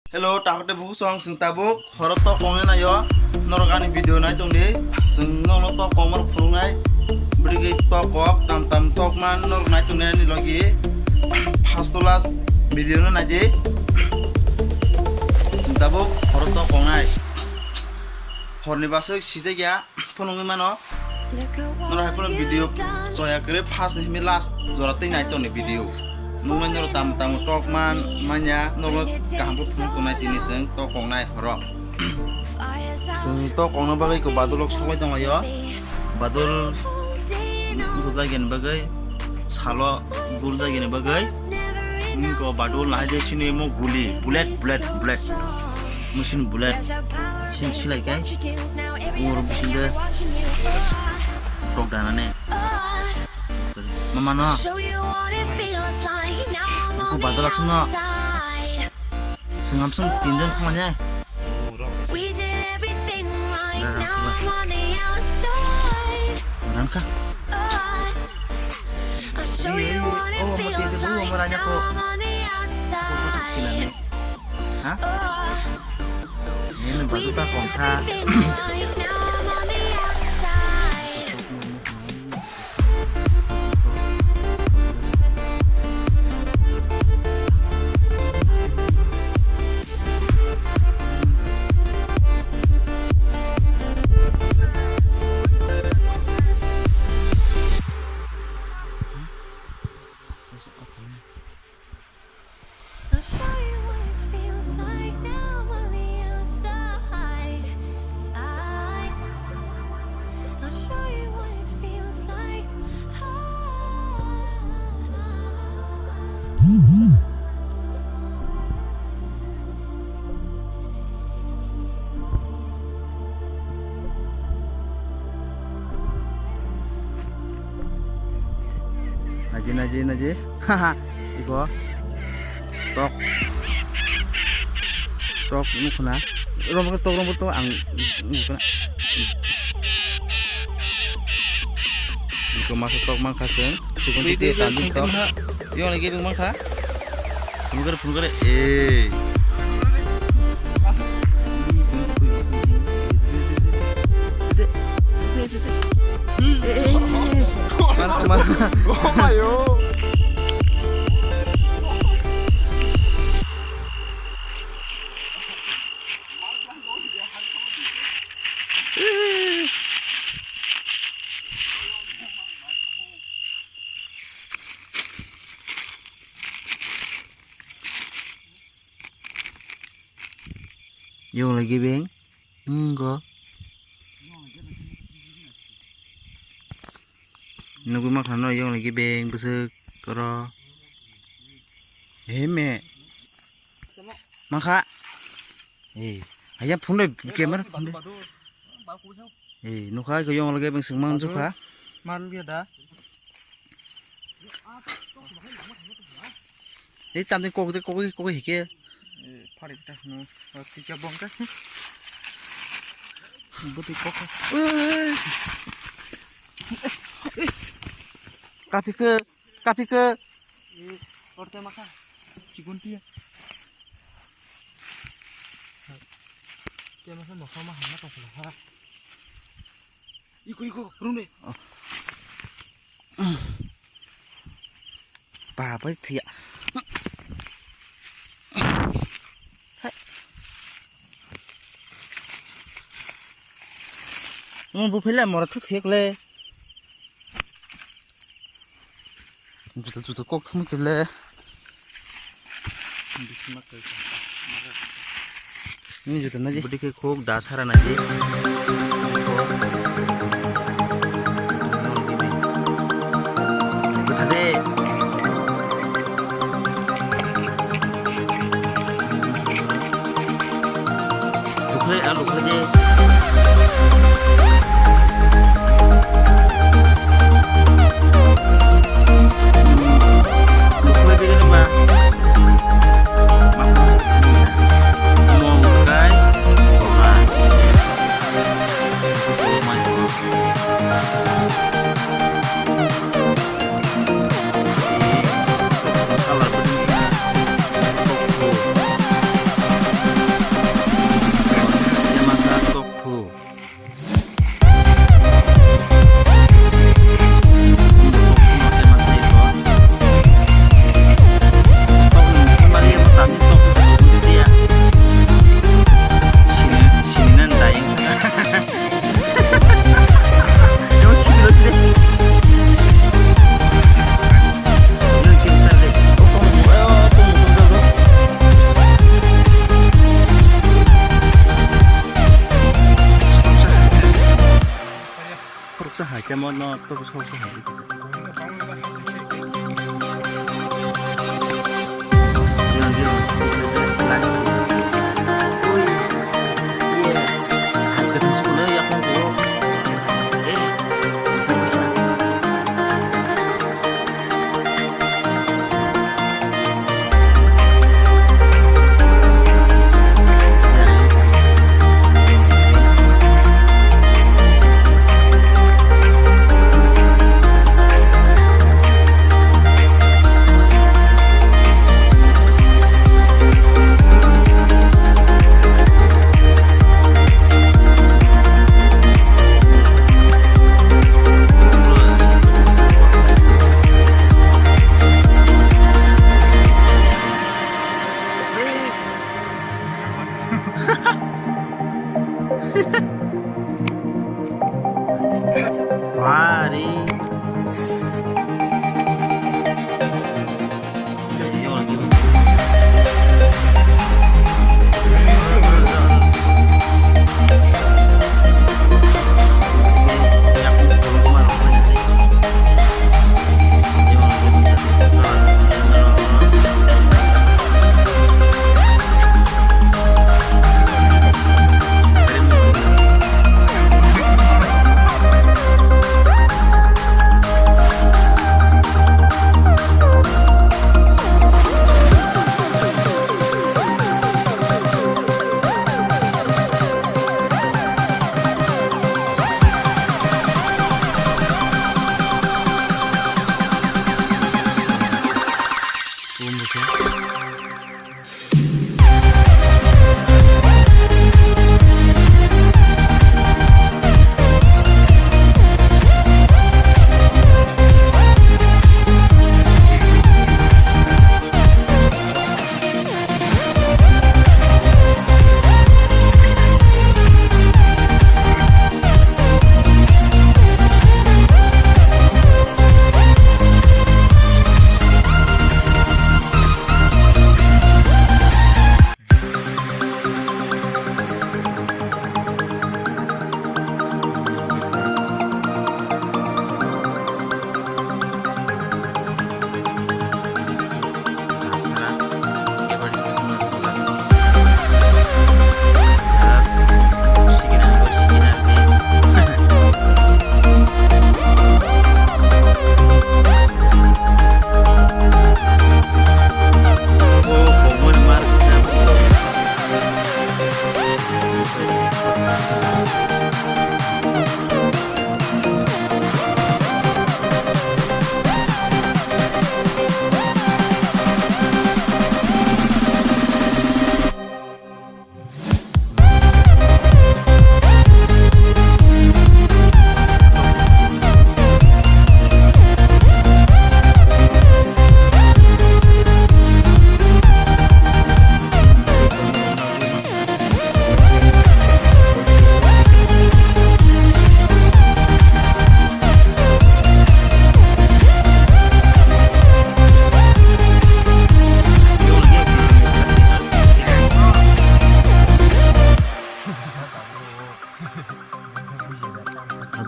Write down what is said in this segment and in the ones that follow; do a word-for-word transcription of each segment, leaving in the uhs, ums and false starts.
Hello, takhuk tei bukhuk song, chwng tabuk horo tok kongnai naio. Norok ani video nai tongdi. Chwng nono tok kongmar phunuknai. Bwrwi tok kok, tam tam tok man norok nai tongnai ani logi. First to last video no naidi. Chwng tabuk horo tok kongnai. Horni baswk sijakya phunukgwi mano. Norok hai phano video choya kwrwi first ni himwi last jora twi nai tongni video. Nuknai norok tamo tamo tok man manya norok kaham khe phunuk tongnai tini chwng tok kongnai horo. Chwng tok kongna bagwi ko badulok soklai tonglaio. Badul gujageni bagwi salo gurjageni bagwi. Ko badul nahai je sini mo guli bullet bullet bullet. Musin bullet sin silai kai. Ur bisinde tok dana ne. Mama no. Ko badal asung no. Sengam sung tinjon khama ne. Ran kha. Oh, mo tinjon mo ranya ko. Ha? Ini baru tak kongsa. I'll show you what it feels like now I'm on the outside. I, I'll show you what it feels like. Naji, naji, naji. Haha. Iko. Tok. Tok nukhuna. Rombo tok, rombo tok, ang nukhuna. Iko masa tok mankha chwng. Sikon twi, twi, twi, twi, tandi tok. Twi, twi, twi. Yong lagi bing mankha. Phunukare, phunukare. Ei. Yong lagi beng. Wngkha. Nugwi mankha no yong lagi beng bwswk oro. Heme. Mankha. Eh, haya phone de camera phone de. Eh, nukha ko yong lagi beng sengmang jukha. Maru ya da. Ei, tamni kok de, kok de, kok de hike. Eh, pharik ta no, ah, tikya bong ka. Bwtwi kok. Eh. Kapi ke, kapi ke. Eh, orte maka. Chigun tiya. Tiya maka maka maka maka maka. Iko, iko, rung de. Oh. Ba bai thia. Mo bu phila mora thu thiak le. Juta juta kok thum kile. Ni juta na ji. Budi ke khok da sara na ji. Butha de. Lukhlai, ah, lukhlai de. Lukhlai de gini ba. Mongkai, Roma. Kemo no to bwswk se hai kisa. Yes. Hai kwthang se mwnwi yakung ko. Eh. Bisa bisa. Bari.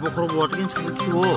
Bokhorok bo watkhe sakhe khiwo.